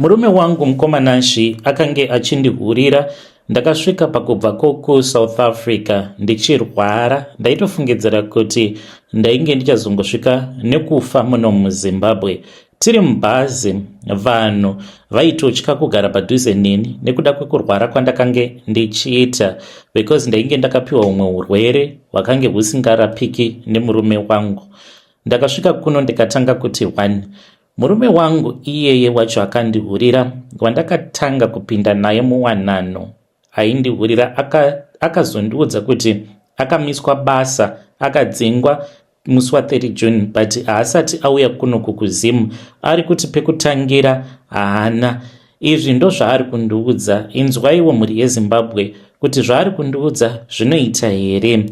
Murume wangu mukoma Nashy akange achindihurira ndakasvika pakubva koku South Africa ndichirwara ndaitofungidzira kuti ndainge ndichazongosvika nekufa muno muZimbabwe. Tiri mubhazi vanhu vaitotya kugara padhuze neni nekuda kwekurwara kwandakange ndichiita because ndainge ndakapiwa humwe urwere hwakange husingarapiki nemurume wangu. Ndakasvika kuno ndikatanga kuti one Murume wangu iyeye wacho akandihurira wandakatanga kupinda naye muwanano aindihurira akazondiudza aka kuti akamiswa basa akadzingwa musi wa 30 June but haasati auya kunoku kuZim ari kuti pekutangira haana izvi ndozvaari kundiudza inzwaiwo mhuri yeZimbabwe kuti zvaari kundiudza zvinoita here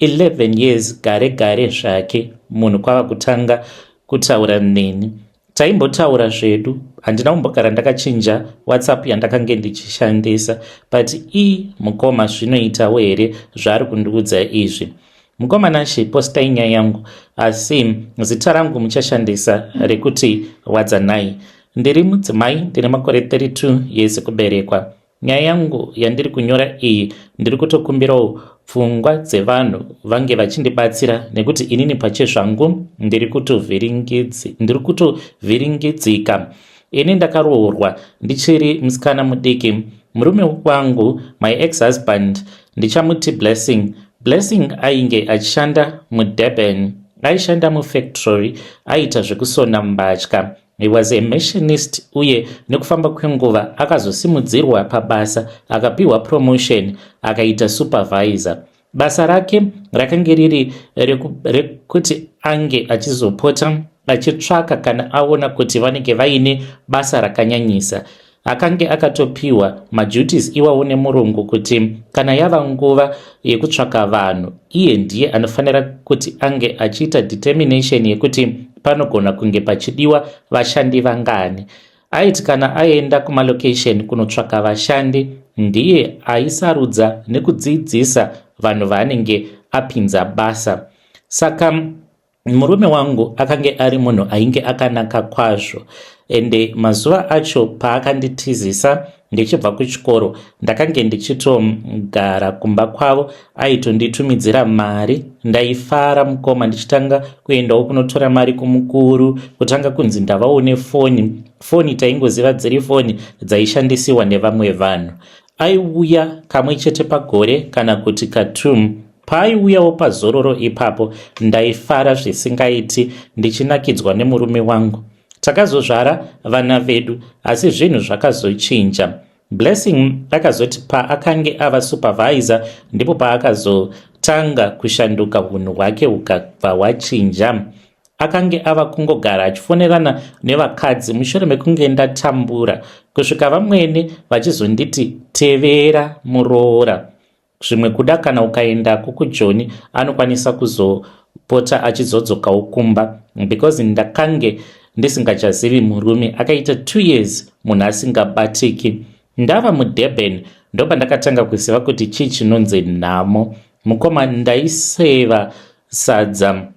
11 years gare gare zvake munhu kwava kutanga kutaura neni taimbotaura zvedu handina kumbogara ndakachinja whatsapp yandakange ndichishandisa but i mukoma zvinoitawo here zvaari kundiudza izvi mukoma nashe postai nyaya yangu asi zita rangu muchashandisa rekuti wadzanai ndiri mudzimai ndine makore 32 years kuberekwa Nyaya yangu yandiri kunyora iyi ndiri kutokumbirawo pfungwa dzevanhu vange vachindibatsira nekuti inini pachezvangu ndiri kutovhiringidzika. Ini ndakaroorwa ndichiri musikana mudiki. Murume wangu, my ex-husband, ndichamuti Blessing. Blessing ainge achishanda muDurban. Aishanda mufactory, aiita zvekusona mbatya. He was a machinist uye nekufamba kwenguva akazosimudzirwa pabasa akapiwa promotion akaita supervisor. Basa rake rakange riri rekuti ange achizopota achitsvaka kana aona kuti vanenge vaine basa rakanyanyisa. Akange akatopiwa maduties iwawo nemurungu kuti kana yava nguva yekutsvaka vanhu iye ndiye anofanira kuti ange achiita determination yekuti panogona kunge pachidiwa vashandi vangani. Aiti kana aenda kumalocation kunotsvaka vashandi ndiye aisarudza nekudzidzisa vanhu vaanenge apinza basa. Saka Murume wangu akange ari munhu ainge akanaka kwazvo ende mazuva acho paakanditizisa ndichibva kuchikoro ndakange ndichitogara kumba kwavo aitonditumidzira mari ndaifara mukoma ndichitanga kuendawo kunotora mari kumukuru kutanga kunzi ndavawo nefoni foni taingoziva dziri foni dzaishandisiwa nevamwe vanhu Aiuya kamwe chete pagore kana kuti katum. Paaiuyawo pazororo ipapo ndaifara zvisingaiti ndichinakidzwa nemurume wangu. Takazozvara vana vedu asi zvinhu zvakazochinja. Blessing akazoti paakange ava supervisor ndipo paakazotanga kushanduka hunhu hwake hukabva hwachinja. Akange ava kungogara achifonerana nevakadzi mushure mekunge ndatambura kusvika vamwene vachizonditi tevera muroora. Zvimwe kuda kana ukaendako kujoni anokwanisa kuzopota achizodzokawo kumba because ndakange ndisingachazivi murume akaita 2 years munhu asingabatiki. Ndava muDurban ndopandakatanga kuziva kuti chii chinonzi nhamo. Mukoma ndaiseva sadza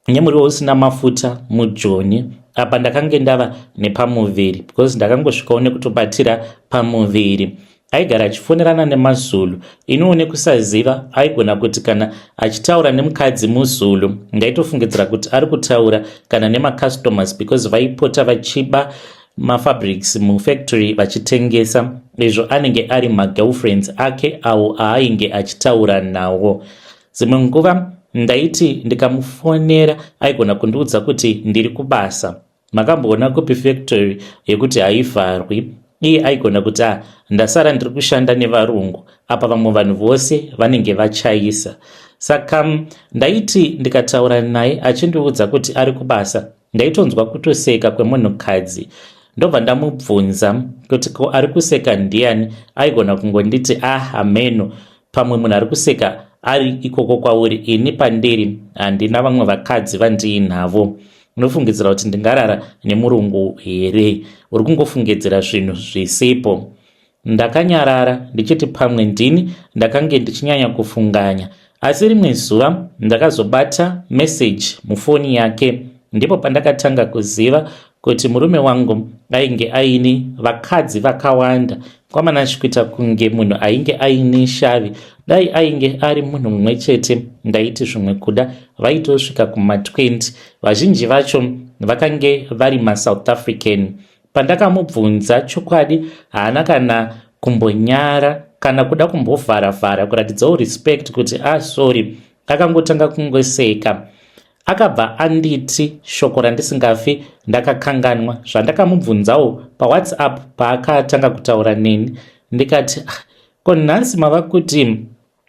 nemuriwo usina mafuta mujoni apa ndakange ndava nepamuviri because ndakangosvikawo nekutobatira pamuviri aigara achifonerana nemazulu iniwo nekusaziva aigona kuti kana achitaura nemukadzi muzulu ndaitofungidzira kuti ari kutaura kana nemacustomers because vaipota vachiba mafabrics mufactory vachitengesa izvo anenge ari magirlfriends ake awo aainge achitaura nawo Dzimwe nguva ndaiti ndikamufonera aigona kundiudza kuti ndiri kubasa. Makamboona kupi factory yekuti haivharwi? Iye aigona kuti ah, ndasara ndiri kushanda nevarungu apa vamwe vanhu vose vanenge vachaisa. Saka ndaiti ndikataura naye achindiudza kuti ari kubasa ndaitonzwa kutoseka kwemunhukadzi ndobva ndamubvunza kuti ko ari kuseka ndiani aigona kungonditi ah hameno pamwe munhu ari kuseka ari ikoko kwauri ini pandiri handina vamwe vakadzi vandiinavo unofungidzira kuti ndingarara nemurungu here uri kungofungidzira zvinhu zvisipo Ndakanyarara ndichiti pamwe ndini ndakange ndichinyanya kufunganya asi rimwe zuva ndakazobata message mufoni yake ndipo pandakatanga kuziva kuti murume wangu ainge aine vakadzi vakawanda. Kwamanashe kuita kunge munhu ainge aine shavi. Dai ainge ari munhu mumwe chete ndaiti zvimwe kuda vaitosvika kuma20. Vazhinji vacho vakange vari maSouth African. Pandakamubvunza chokwadi haana kana kumbonyara kana kuda kumbovhara-vhara kuratidzawo respect kuti ah sorry. Akangotanga kungoseka. Akabva anditi shoko randisingafi ndakakanganwa zvandakamubvunzawo paWhatsApp paakatanga kutaura neni. Ndikati, ah, ko nhasi mava kuti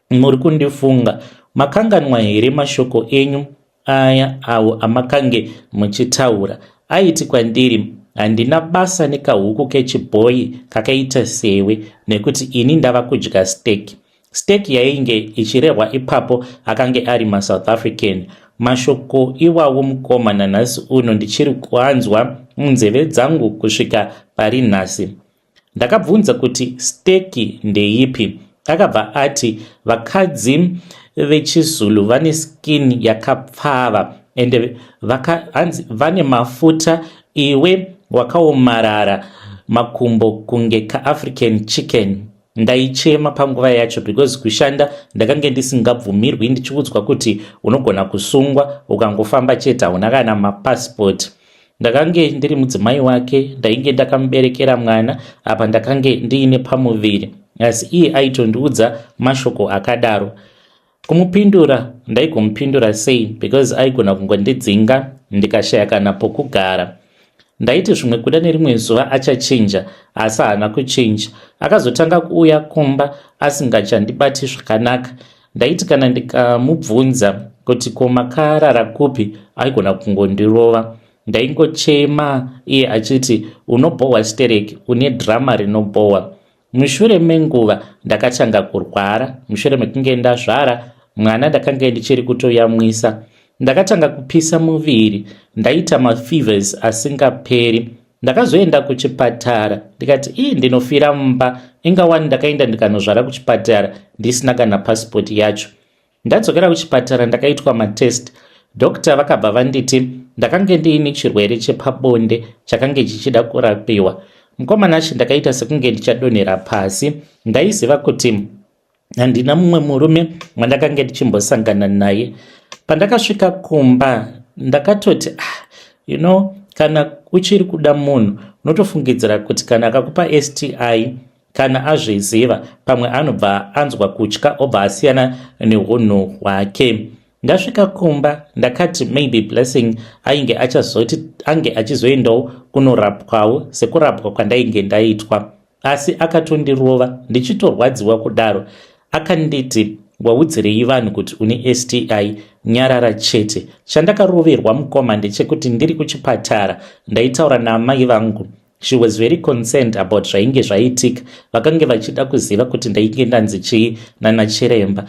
muri kundifunga, makanganwa here mashoko enyu aya awo amakange muchitaura? Aiti kwandiri, handina basa nekahuku kechibhoyi kakaita sewe nekuti ini ndava kudya steak. Steak yainge ichirehwa ipapo akange ari maSouth African. Mashoko iwawo mukoma nanhasi uno ndichiri kuanzwa munzeve dzangu kusvika pari nhasi. Ndakabvunza kuti steak ndeipi. Akabva ati vakadzi vechiZulu vane skin yakapfava ende hanzi vane mafuta, iwe wakaomarara makumbo kunge kaAfrican chicken. Ndaichema panguva yacho because kushanda ndakange ndisingabvumirwi, ndichiudzwa kuti unogona kusungwa ukangofamba chete, hauna kana mapasipoti. Ndakange ndiri mudzimai wake, ndainge ndakamuberekera mwana, apa ndakange ndiine pamuviri, asi iye aitondiudza mashoko akadaro. Kumupindura ndaigomupindura sei because aigona kungondidzinga ndikashaya kana pokugara. Ndaiti zvimwe kuda nerimwe zuva achachinja, asi haana kuchinja. Akazotanga kuuya kumba asingachandibati zvakanaka. Ndaiti kana ndikamubvunza kuti ko makarara kupi, aigona kungondirova. Ndaingochema iye achiti unobhohwa stereki, une drama rinobhohwa. Mushure menguva ndakatanga kurwara. Mushure mekunge ndazvara mwana ndakange ndichiri kutoyamwisa. Ndakatanga kupisa muviri, ndaita mafevers asingaperi. Ndakazoenda kuchipatara ndikati ii ndinofira mumba, ingawani ndakaenda ndikanozvara kuchipatara ndisina kana pasipoti yacho. Ndadzokera kuchipatara ndakaitwa matest. Doctor vakabva vanditi ndakange ndiine chirwere chepabonde chakange chichida kurapiwa. Mukomanashi ndakaita sekunge ndichadonhera pasi. Ndaiziva kuti handina mumwe murume wandakange ndichimbosangana naye. Pandakasvika kumba ndakatoti ah, you know, kana uchiri kuda munhu unotofungidzira kuti kana akakupa STI kana azviziva pamwe anobva anzwa kutya obva asiyana neunhu hwake. Ndasvika kumba ndakati maybe Blessing ainge achazoti ange achizoendawo kunorapwawo sekurapwa kwandainge ndaitwa, asi akatondirova ndichitorwadziwa kudaro. Akanditi waudzirei vanhu kuti une STI, nyarara chete. Chandakaroverwa mukoma ndechekuti ndiri kuchipatara ndaitaura naamai vangu. She was very concerned about zvainge zvaitika. Vakange vachida kuziva kuti ndainge ndanzi chii nana chiremba.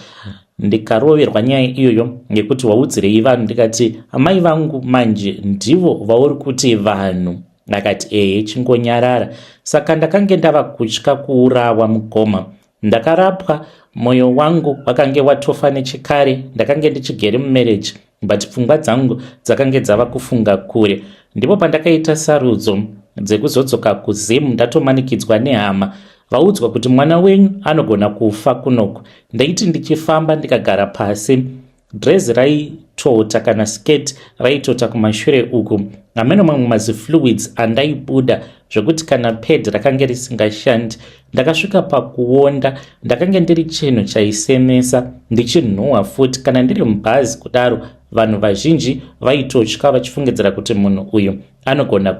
Ndikaroverwa nyaya iyoyo yekuti waudzirei vanhu. Ndikati amai vangu manje ndivo vauri kuti vanhu. Akati ehe, chingonyarara. Saka ndakange ndava kutya kuurawa mukoma. Ndakarapwa, moyo wangu wakange watofa nechekare. Ndakange ndichigere mumarriage but pfungwa dzangu dzakange dzava kufunga kure. Ndipo pandakaita sarudzo dzekuzodzoka kuZim ndatomanikidzwa nehama vaudzwa kuti mwana wenyu anogona kufa kunoku. Ndaiti ndichifamba ndikagara pasi, dress raitota kana skirt raitota kumashure uku, hameno mamwe mazifluids andaibuda zvekuti kana pad rakange risingashandi. Ndakasvika pakuonda, ndakange ndiri chinhu chaisemesa, ndichinhuhwa futi. Kana ndiri mubhazi kudaro vanhu vazhinji vaitotya vachifungidzira kuti munhu uyu anogona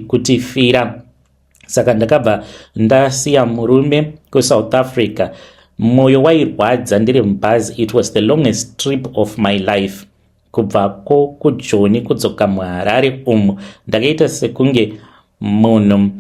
kutifira. Saka ndakabva ndasiya murume kuSouth Africa. Moyo wairwadza ndiri mubhazi. It was the longest trip of my life. Kubvako kuJoni kudzoka muHarare umu ndakaita sekunge munhu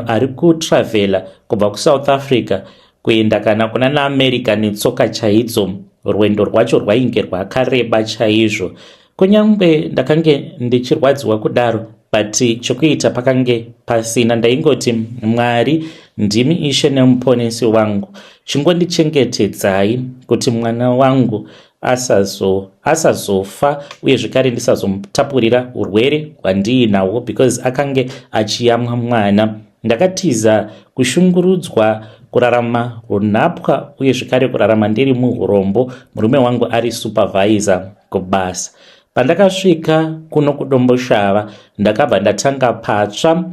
ari kutravhela kubva kuSouth Africa kuenda kana kuna naAmerica netsoka chaidzo. Rwendo rwacho rwainge rwakareba chaizvo. Kunyange ndakange ndichirwadziwa kudaro, but chokuita pakange pasina. Ndaingoti Mwari ndimi ishe nemuponesi wangu, chingondichengetedzai kuti mwana wangu asazo asazofa uye zvekare ndisazomutapurira urwere hwandiinahwo because akange achiyamwa mwana. Ndakatiza kushungurudzwa, kurarama hunhapwa uye zvekare kurarama ndiri muhurombo murume wangu ari supervisor kubasa. Pandakasvika kuno kuDomboshava ndakabva ndatanga patsva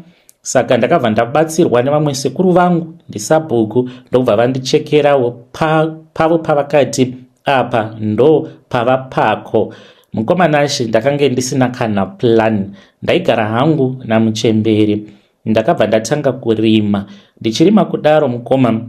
saka ndakabva ndabatsirwa nevamwe sekuru vangu ndisabhuku ndokubva vandichekerawo pa, pavo pavakati apa ndo pava pako. Mukoma Nashe ndakange ndisina kana plan ndaigara hangu namuchembere. Ndakabva ndatanga kurima ndichirima kudaro mukoma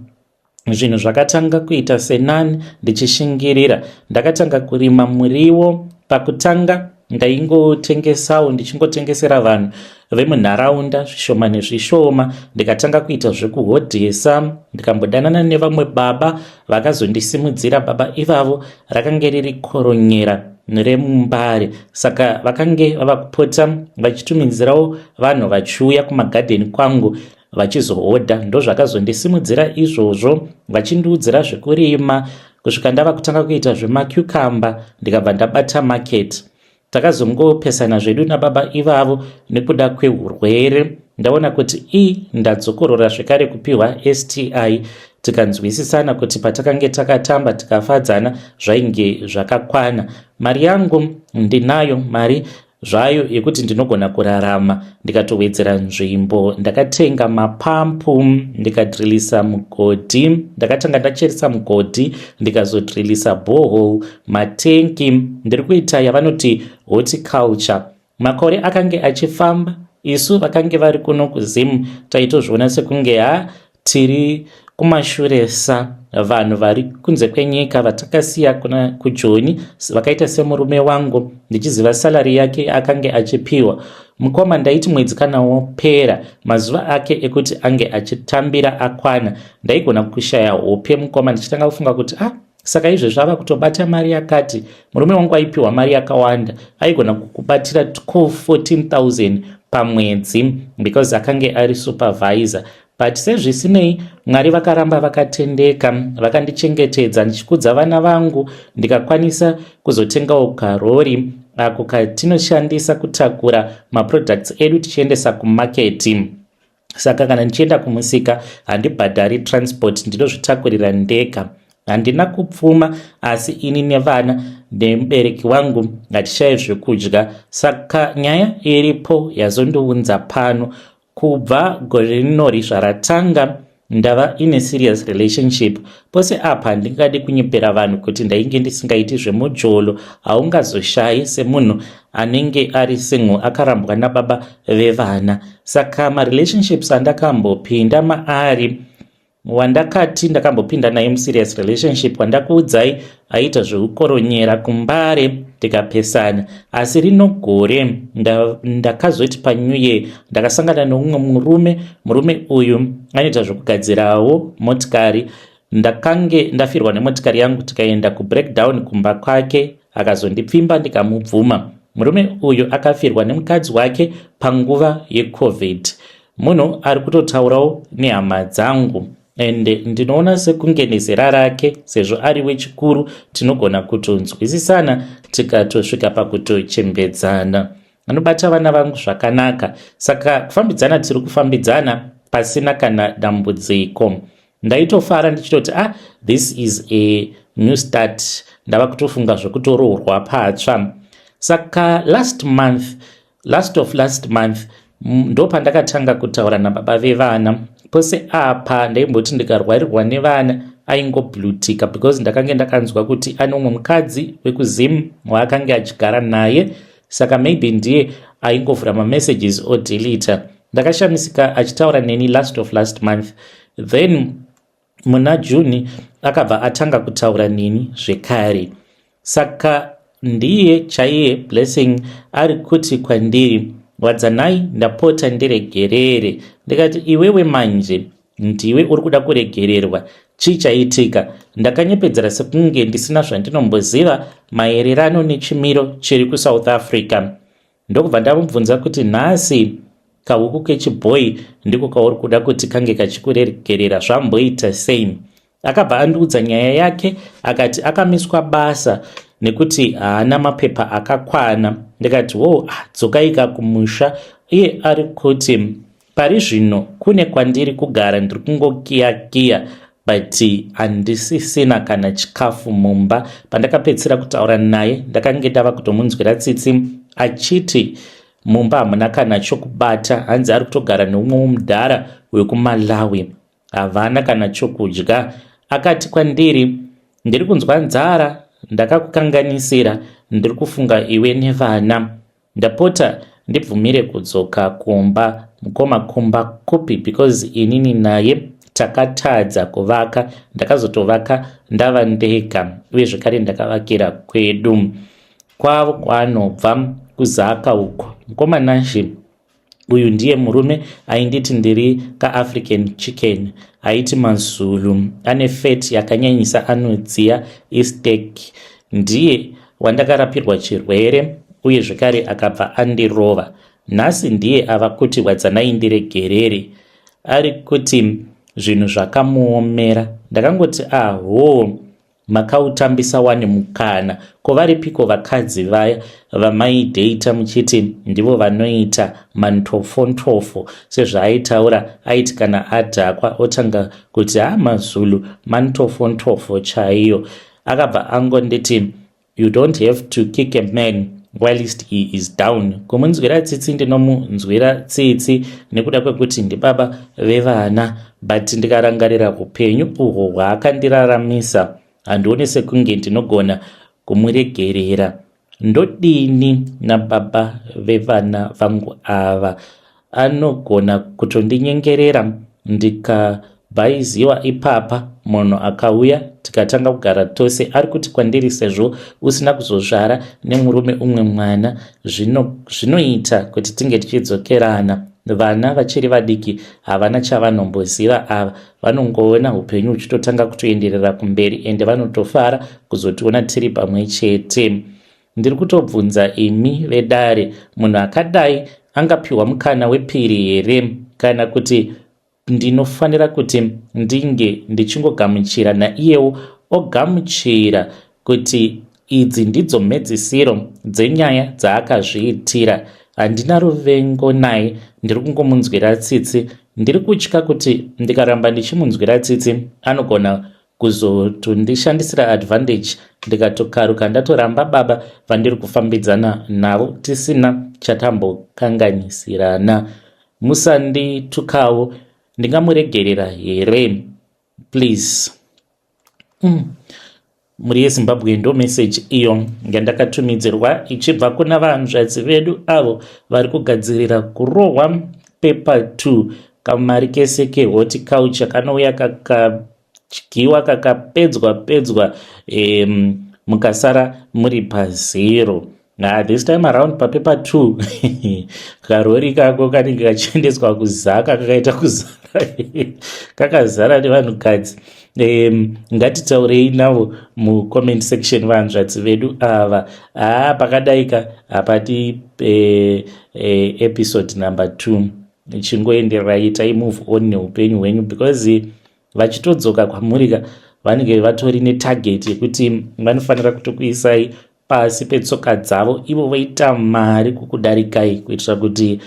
zvinhu zvakatanga kuita senani ndichishingirira. Ndakatanga kurima muriwo pakutanga ndaingotengesawo ndichingotengesera vanhu vemunharaunda zvishoma nezvishoma ndikatanga kuita zvekuhodhesa ndikambodanana nevamwe baba vakazondisimudzira baba ivavo rakange riri koronyera remumbare saka vakange vava kupota vachitumidzirawo vanhu vachiuya kumagadheni kwangu vachizohodha ndozvakazondisimudzira izvozvo vachindiudzira zvekurima kusvika ndava kutanga kuita zvemacucumber ndikabva ndabata market Takazongopesana zvedu nababa ivavo nekuda kwehurwere. Ndaona kuti i ndadzokorora zvekare kupiwa STI tikanzwisisana kuti patakange takatamba tikafadzana zvainge zvakakwana. Mari yangu ndinayo mari zvayo yekuti ndinogona kurarama ndikatowedzera nzvimbo ndakatenga mapampu ndikadrilisa mugodhi ndakatanga ndacheresa mugodhi ndikazodrilisa borehole matenki ndiri kuita yavanoti horticulture makore akange achifamba isu vakange vari kuno kuzim taitozviona sekunge ha tiri kumashuresa vanhu vari kunze kwenyika vatakasiya kuna kujoni vakaita semurume wangu ndichiziva salary yake akange achipiwa mukoma ndaiti mwedzi kana wopera mazuva ake ekuti ange achitambira akwana ndaigona kushaya hope mukoma ndichitanga kufunga kuti ah saka izvezvi ava kutobata mari yakati murume wangu aipiwa mari yakawanda aigona kukubatira 12 14000 pamwedzi because akange ari supervisor but sezvisinei mwari vakaramba vakatendeka vakandichengetedza ndichikudza vana vangu ndikakwanisa kuzotengawo karori ako katinoshandisa kutakura maproducts edu tichiendesa kumaketi saka kana ndichienda kumusika handibhadhari transport ndinozvitakurira ndega handina kupfuma asi ini nevana nemubereki wangu hatishaye zvekudya saka nyaya iripo yazondiunza pano kubva gore rinori zvaratanga ndava ine serious relationship pose apa handingadi kunyepera vanhu kuti ndainge ndisingaiti zvemujolo haungazoshayi semunhu anenge ari single akarambwa nababa vevana saka marelationships andakambopinda maari wandakati ndakambopinda naye muserious relationship wandakuudzai aiita zveukoronyera kumbare tikapesana asi rino gore ndakazoti nda panew year ndakasangana neumwe murume murume uyu anoita zvekugadzirawo motikari ndakange ndafirwa nemotikari yangu tikaenda kubreakdown kumba kwake akazondipfimba ndikamubvuma murume uyu akafirwa nemukadzi wake panguva yecovid munhu ari kutotaurawo nehama dzangu and ndinoona sekunge nezera rake sezvo ari wechikuru tinogona kutonzwisisana tikatosvika pakutochembedzana anobata vana vangu zvakanaka saka kufambidzana tiri kufambidzana pasina kana dambudziko ndaitofara ndichitoti ah this is a new start ndava kutofunga zvekutoroorwa patsva saka last month last of last month ndopandakatanga kutaura nababa vevana pose apa ndaimboti ndikarwarirwa nevana aingoblutika because ndakange ndakanzwa kuti ane umwe mukadzi wekuzim waakange achigara naye saka maybe ndiye aingovhura mamessages odelita ndakashamisika achitaura neni last of last month then muna june akabva atanga kutaura neni zvekare saka ndiye chaiye blessing ari kuti kwandiri wadzanai ndapota ndiregerere ndikati iwewe manje ndiwe uri kuda kuregererwa chii chaitika ndakanyepedzera sekunge ndisina zvandinomboziva maererano nechimiro chiri kusouth africa ndokubva ndamubvunza kuti nhasi kahuku kechibhoyi ndiko kauri kuda kuti kange kachikuregerera zvamboita sei akabva andiudza nyaya yake akati akamiswa basa nekuti haana mapepa akakwana. Ndikati wo ah, dzokaika kumusha. Iye ari kuti pari zvino kune kwandiri kugara ndiri kungokiyakiya but handisisina kana chikafu mumba. Pandakapedzisira kutaura naye ndakange ndava kutomunzwira tsitsi achiti mumba hamuna kana chokubata, hanzi ari kutogara neumwe mudhara wekuMalawi, havana kana chokudya. Akati kwandiri, ndiri kunzwa nzara, ndakakukanganisira, ndiri kufunga iwe nevana. Ndapota ndibvumire kudzoka kumba. Mukoma, kumba kupi? Because inini naye takatadza kuvaka, ndakazotovaka ndava ndega, uye zvekare ndakavakira kwedu kwavo kwaanobva kuZaka uko. Mukoma Nashe, uyu ndiye murume ainditi ndiri kaAfrican chicken, aiti maZulu ane fat yakanyanyisa anodziya isteak. Ndiye wandakarapirwa chirwere uye zvekare akabva andirova. Nhasi ndiye ava kuti Wadzanai ndiregerere, ari kuti zvinhu zvakamuomera. Ndakangoti aho, makautambisa wani mukana. Ko varipiko vakadzi vaya vamaidheita muchiti ndivo vanoita mantofontofo sezvaaitaura? Aiti kana adhakwa otanga kuti ha, maZulu mantofontofo chaiyo. Akabva angonditi, you don't have to kick a man whilst he is down. Kumunzwira tsitsi ndinomunzwira tsitsi nekuda kwekuti ndibaba vevana, but ndikarangarira upenyu uhwo hwaakandiraramisa handioni sekunge ndinogona kumuregerera. Ndodini nababa vevana vangu ava? Anogona kutondinyengerera ndikabhaiziwa ipapa. Munhu akauya tikatanga kugara tose ari kuti kwandiri, sezvo usina kuzozvara nemurume umwe mwana, zvinoita zvino kuti tinge tichidzokerana. Vana vachiri vadiki, havana chavanomboziva ava, vanongoona upenyu huchitotanga kutoenderera kumberi ende vanotofara kuzotiona tiri pamwe chete. Ndiri kutobvunza imi vedare, munhu akadai angapiwa mukana wepiri here, kana kuti ndinofanira kuti ndinge ndichingogamuchira naiyewo ogamuchira kuti idzi ndidzo mhedzisiro dzenyaya dzaakazviitira? Handina ruvengo naye, ndiri kungomunzwira tsitsi. Ndiri kutya kuti ndikaramba ndichimunzwira tsitsi anogona kuzotondishandisira advantage, ndikatokaruka ndatoramba baba vandiri kufambidzana navo tisina chatambokanganisirana. Musanditukawo, ndingamuregerera here, please? Mhuri yeZimbabwe, ndo meseji iyo yandakatumidzirwa ichibva kuna vanzvadzi vedu avo vari kugadzirira kurohwa paper 2. Kamari kese kehorticulture kanouya kakadyiwa, kakapedzwa pedzwa, mukasara muri pazero. Ah, this time around papaper 2 karori kako kanenge kachiendeswa kuZaka kakaita kuzara, kakazara nevanhukadzi. Ngatitaurei navo mucomment section vanzvadzi vedu ava. Haa, pakadaika hapati episode number 2. Chingoendererai, itai move on neupenyu hwenyu, because vachitodzoka kwamurika vanenge vatori netarget yekuti vanofanira kutokuisai pasi petsoka dzavo, ivo voita mari kukudarikai, kuitira kuti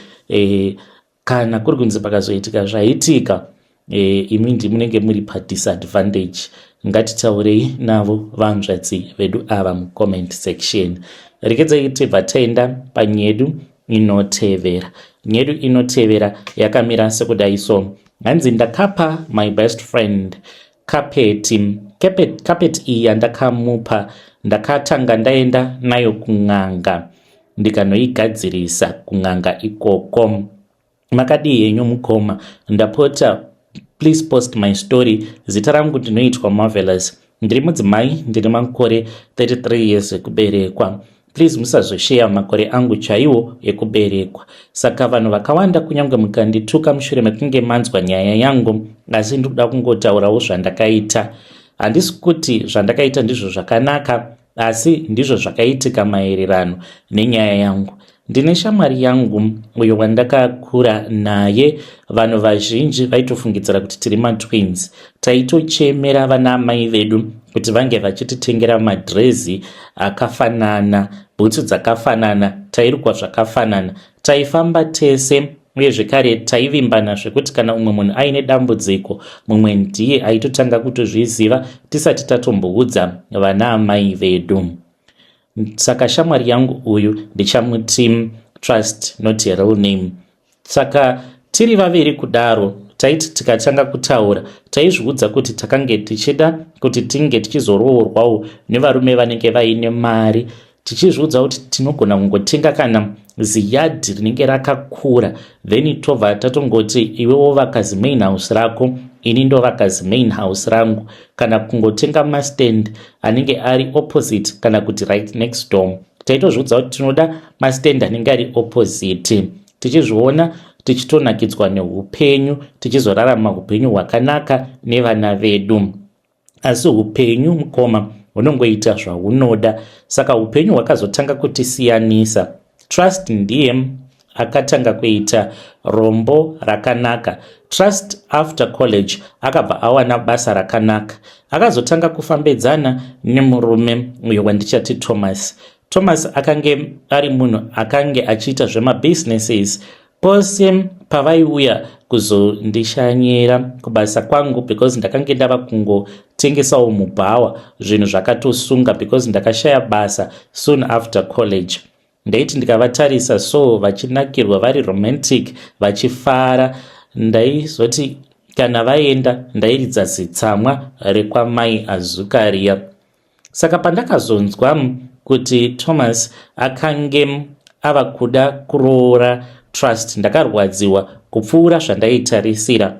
kana kuri kunzi pakazoitika zvaitika, imi ndimunenge muri padisadvantage. Ngatitaurei navo vanzvadzi vedu ava mucomment section. Rekedzai tibva taenda panyedu inotevera. Nyedu inotevera yakamira sekudai so. Hanzi ndakapa my best friend kapeti. Kapeti iyi yandakamupa ndakatanga ndaenda nayo kun'anga, ndikanoigadzirisa kun'anga ikoko. Makadii henyu mukoma? Ndapota, please post my story. Zita rangu ndinoitwa Marvelous, ndiri mudzimai, ndine makore 33 years ekuberekwa. Please musazosheya makore angu chaiwo ekuberekwa. Saka vanhu vakawanda, kunyange mukandituka mushure mekunge manzwa nyaya yangu, asi ndikuda kungotaurawo zvandakaita. Handisi kuti zvandakaita ndizvo zvakanaka, asi ndizvo zvakaitika maererano nenyaya yangu. Ndine shamwari yangu uyo wandakakura naye. Vanhu vazhinji vaitofungidzira kuti tiri matwins. Taitochemera vana amai vedu. Kuti vange vachititengera madhirezi akafanana, bhutsu dzakafanana, tairukwa zvakafanana, taifamba tese uye zvekare taivimbana zvekuti kana umwe munhu aine dambudziko, mumwe ndiye aitotanga kutozviziva tisati tatomboudza vana amai vedu. Saka shamwari yangu uyu ndichamuti Trust, not a real name. Saka tiri vaviri kudaro, taiti tikatanga kutaura, taizviudza kuti takange tichida kuti tinge tichizoroorwawo nevarume vanenge vaine mari, tichizviudza kuti tinogona kungotenga kana ziyadhi rinenge rakakura, then tobva tatongoti iwe wovaka zimain house rako, ini ndovaka zimain house rangu, kana kungotenga mastand anenge ari opposite kana kuti right next door. Taitozviudza kuti tinoda mastand anenge ari opposite, tichizviona tichitonakidzwa neupenyu, tichizorarama upenyu hwakanaka nevana vedu. Asi upenyu, mukoma, hunongoita zvahunoda. Saka upenyu hwakazotanga kutisiyanisa. Trust ndiye akatanga kuita rombo rakanaka. Trust after college akabva awana basa rakanaka, akazotanga kufambidzana nemurume uyo wandichati Thomas. Thomas akange ari munhu akange achiita zvemabusinesses. Pose pavaiuya kuzondishanyira kubasa kwangu, because ndakange ndava kungotengesawo mubhawa, zvinhu zvakatosunga because ndakashaya basa soon after college, ndaiti ndikavatarisa so vachinakirwa, vari romantic, vachifara, ndaizoti kana vaenda ndairidza zitsamwa rekwamai Azukaria. Saka pandakazonzwa kuti Thomas akange ava kuda kuroora Trust, ndakarwadziwa kupfuura zvandaitarisira.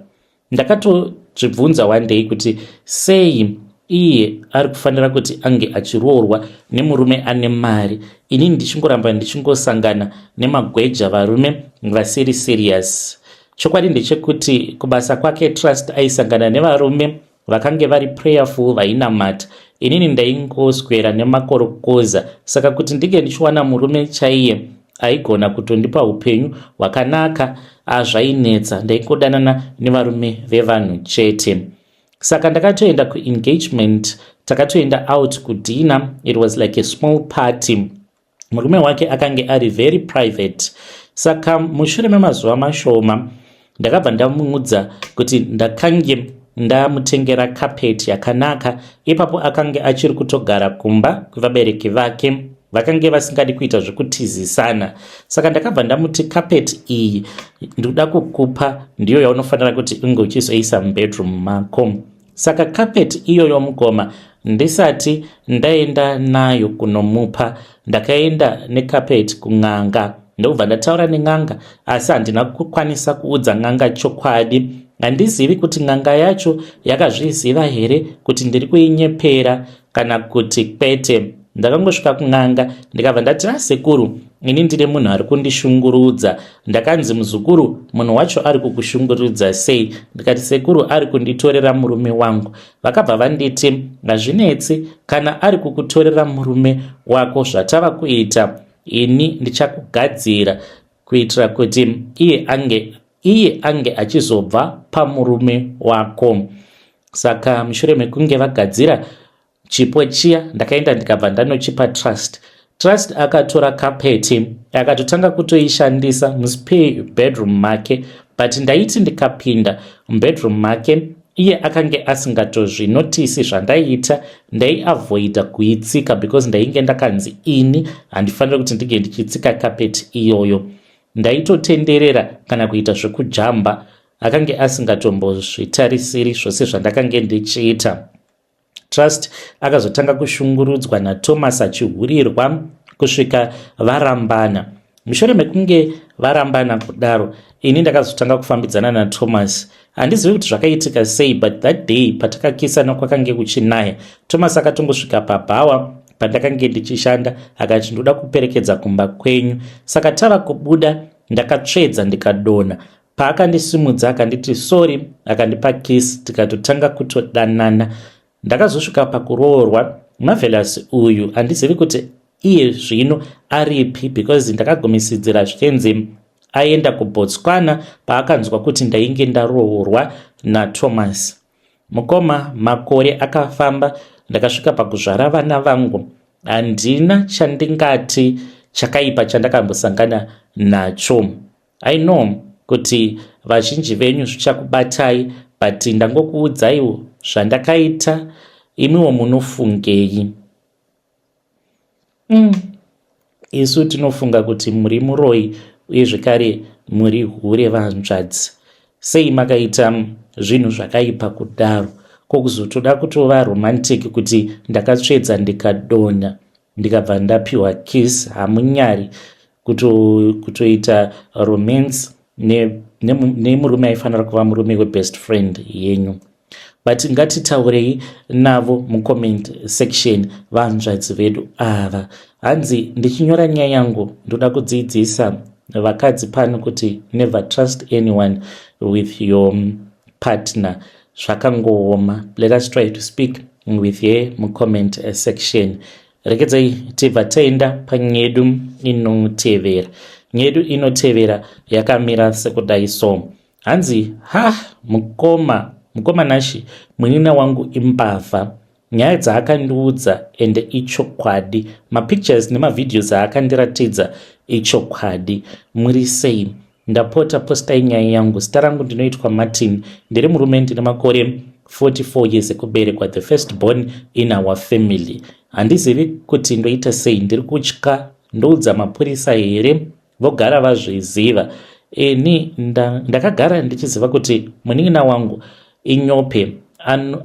Ndakatozvibvunza one day kuti sei iye ari kufanira kuti ange achiroorwa nemurume ane mari, inini ndichingoramba ndichingosangana nemagweja, varume vasiri serious. Chokwadi ndechekuti kubasa kwake Trust aisangana nevarume vakange vari prayerful, vainamata. Inini ndaingoswera nemakorokoza. Saka kuti ndinge ndichiwana murume chaiye aigona kutondipa upenyu hwakanaka, azvainetsa. Ndaingodanana nevarume vevanhu chete. Saka ndakatoenda kuengagement, takatoenda out kudinner. It was like a small party. Murume wake akange ari very private. Saka mushure memazuva mashoma ndakabva ndamuudza kuti ndakange ndamutengera carpet yakanaka. Ipapo akange achiri kutogara kumba kwevabereki vake, vakange vasingadi kuita zvekutizisana. Saka ndakabva ndamuti, "Carpet iyi ndikuda kukupa, ndiyo yaunofanira kuti unge uchizoisa mubedroom mako." Saka carpet iyoyo, mukoma, ndisati ndaenda nayo kunomupa, ndakaenda necarpet kun'anga, ndokubva ndataura nen'anga. Asi handina kukwanisa kuudza n'anga chokwadi. Handizivi kuti n'anga yacho yakazviziva here kuti ndiri kuinyepera kana kuti kwete. Ndakangosvika kun'anga, ndikabva ndati, "Asekuru, ini ndine munhu ari kundishungurudza." Ndakanzi, "Muzukuru, munhu wacho ari kukushungurudza sei?" Ndikati, "Sekuru, ari kunditorera murume wangu." Vakabva vanditi, "Hazvinetsi, kana ari kukutorera murume wako, zvatava kuita, ini ndichakugadzira kuitira kuti iye ange achizobva pamurume wako." Saka mushure mekunge vagadzira chipo chiya, ndakaenda ndikabva ndanochipa Trust. Trust akatora kapeti, akatotanga kutoishandisa muspare bedroom make. But ndaiti ndikapinda mubedroom make, iye akange asingatozvinotisi zvandaiita. Ndaiavoida kuitsika because ndainge ndakanzi ini handifaniri kuti ndinge ndichitsika kapeti iyoyo. Ndaitotenderera kana kuita zvekujamba. Akange asingatombozvitarisiri zvose zvandakange ndichiita. Trust akazotanga kushungurudzwa naThomas, achihurirwa kusvika varambana. Mushure mekunge varambana kudaro, ini ndakazotanga kufambidzana naThomas. Handizivi kuti zvakaitika sei, but that day patakakisana kwakange kuchinaya. Thomas akatongosvika pabhawa pandakange ndichishanda, akati, "Ndoda kuperekedza kumba kwenyu." Saka tava kubuda, ndakatsvedza ndikadonha. Paakandisimudza akanditi sorry, akandipa kiss, tikatotanga kutodanana. Ndakazosvika pakuroorwa. Marvelous uyu handizivi kuti iye zvino aripi, because ndakagumisidzira zvichinzi aenda kuBotswana paakanzwa kuti ndainge ndaroorwa naThomas. Mukoma, makore akafamba. Ndakasvika pakuzvara vana vangu. Handina chandingati chakaipa chandakambosangana nacho. I know kuti vazhinji venyu zvichakubatai, but ndangokuudzaiwo zvandakaita. Imiwo munofungei? Isu tinofunga kuti muri muroyi uye zvekare muri hure, vanzvadzi. Sei makaita zvinhu zvakaipa kudaro? Ko kuzotoda kutova romantic kuti ndakatsvedza, ndikadonha, ndikabva ndapiwa kiss? Hamunyari kutoita romance nemurume aifanira kuva murume webest friend yenyu? But ngatitaurei navo mucomment section, vanzvadzi vedu ava. Hanzi, ndichinyora nyaya yangu, ndoda kudzidzisa vakadzi pano kuti never trust anyone with your partner. Zvakangooma. Let us try to speak with her mucomment section. Rekedzai tibva taenda panyaya yedu inotevera. Nyaya yedu inotevera yakamira sekudai so. Hanzi, ha, mukoma, mukoma Nashi, munin'ina wangu imbavha. Nyaya dzaakandiudza ende ichokwadi, mapictures nemavideos aakandiratidza ichokwadi. Muri sei? Ndapota postai nyaya yangu. Zita rangu ndinoitwa Martin, ndiri murume, ndine makore 44 years ekuberekwa, the first born in our family. Handizivi kuti ndoita sei. Ndiri kutya. Ndoudza mapurisa here, vogara vazviziva? Ini ndakagara ndichiziva kuti munin'ina wangu inyope,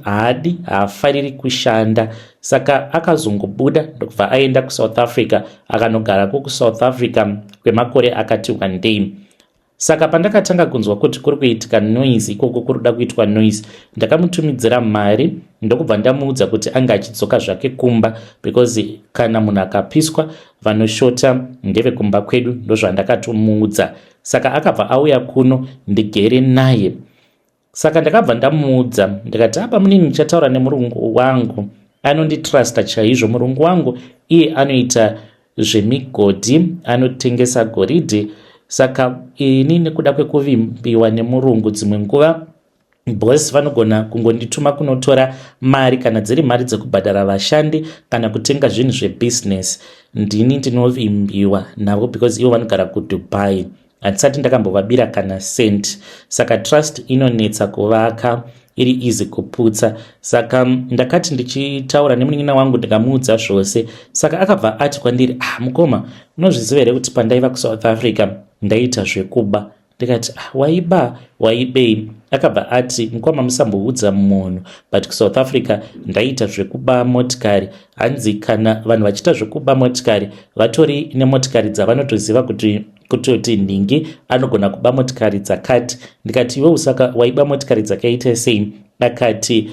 haadi, haafariri kushanda. Saka akazongobuda ndokubva aenda kuSouth Africa, akanogarako kuSouth Africa kwemakore akati wandei. Saka pandakatanga kunzwa kuti kuri kuitika noise ikoko, kuri kuda kuitwa noise, ndakamutumidzira mari, ndokubva ndamuudza kuti ange achidzoka zvake kumba, because kana munhu akapiswa, vanoshota ndevekumba kwedu. Ndozvandakatomuudza. Saka akabva auya kuno, ndigere naye. Saka ndakabva ndamuudza, ndikati, apa munini, ndichataura nemurungu wangu, anonditrusta chaizvo. Murungu wangu iye anoita zvemigodhi, anotengesa goridhe. Saka ini nekuda kwekuvimbiwa nemurungu, dzimwe nguva boss vanogona kungondituma kunotora mari, kana dziri mari dzekubhadhara vashandi kana kutenga zvinhu zvebhizinesi, ndini ndinovimbiwa navo, because ivo vanogara kuDubai. Handisati ndakambovabira kana cent. Saka trust inonetsa kuvaka, iri easy kuputsa. Saka ndakati ndichitaura nemunin'ina wangu, ndikamuudza zvose. Saka akabva ati kwandiri, ah, mukoma, unozviziva here kuti pandaiva kuSouth Africa ndaiita zvekuba? Ndikati, ah, waiba? Waibei? Akabva ati, mukoma, musamboudza munhu, but kuSouth Africa ndaiita zvekuba motikari. Hanzi kana vanhu vachiita zvekuba motikari, vatori nemotikari dzavanotoziva kuti kutoti nhingi anogona kuba motikari dzakati. Ndikati, iwe, saka waiba motikari dzakaita sei? Akati,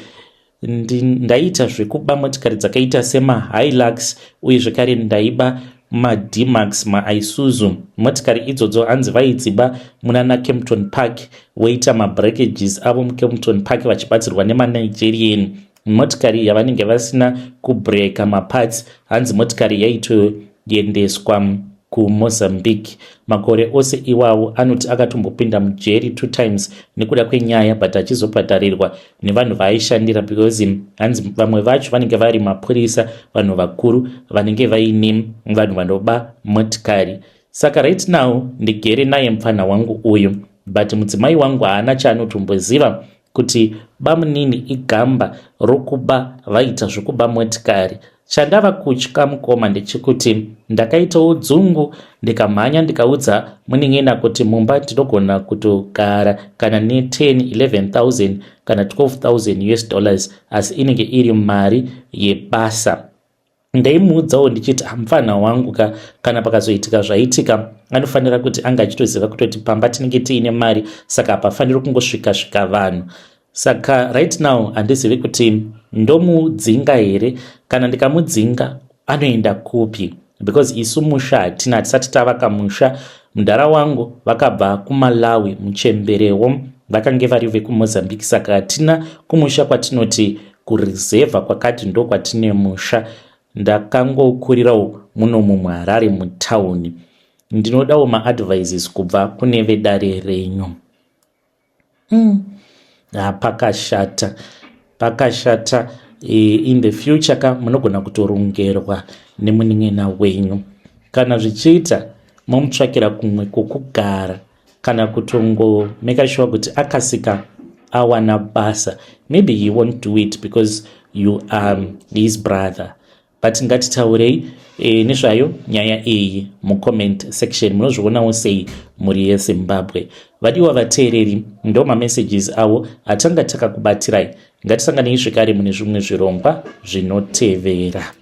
ndaita zvekuba motikari dzakaita semaHilux, uye zvekare ndaiba maDmax, maIsuzu. Motikari idzodzo hanzi vaidziba munana Kempton Park, voita mabreakages avo muKempton Park vachibatsirwa nemaNigerian. Motikari yavanenge vasina kubreka maparts, hanzi motikari yaitoendeswa kuMozambique. Makore ose iwawo, anoti akatombopinda mujeri two times nekuda kwenyaya, but achizobhadharirwa nevanhu vaaishandira, because hanzi vamwe vacho vanenge vari mapurisa, vanhu vakuru vanenge vaine vanhu vanoba motikari. Saka right now ndigere naye mupfanha wangu uyu, but mudzimai wangu haana chaanotomboziva kuti bamunini igamba rokuba, vaita zvokuba motikari. Chandava kutya, mukoma, ndechekuti ndakaitawo dzungu, ndikamhanya ndikaudza munin'ina kuti mumba ndinogona kutogara kana ne10 11,000 kana 12,000 US dollars, asi inenge iri mari yebasa. Ndaimuudzawo ndichiti, mufana wangu ka, kana pakazoitika zvaitika, anofanira kuti anga achitoziva kutoti pamba tinenge tiine mari, saka hapafaniri kungosvika svika vanhu. Saka right now handizivi kuti ndomudzinga here. Kana ndikamudzinga, anoenda kupi? Because isu musha hatina, hatisati tavaka musha. Mudhara wangu vakabva kuMalawi, muchemberewo vakange vari vekuMozambique, saka hatina kumusha kwatinoti kureserve kwakati ndo kwatine musha. Ndakangokurirawo munomu muHarare mutauni. Ndinodawo maadvices kubva kune vedare renyu. Pakashata, pakashata. In the future ka, munogona kutorongerwa nemunin'ina wenyu. Kana zvichiita, momutsvakira kumwe kwokugara kana kutongomake sure kuti akasika awana basa. Maybe he won't do it because you are his brother, but ngatitaurei nezvayo nyaya iyi mucomment section. Munozvionawo sei, mhuri yeZimbabwe? Vadiwa vateereri, ndo mamessages avo atanga takakubatirai. Ngatisanganei zvekare mune zvimwe zvirongwa zvinotevera.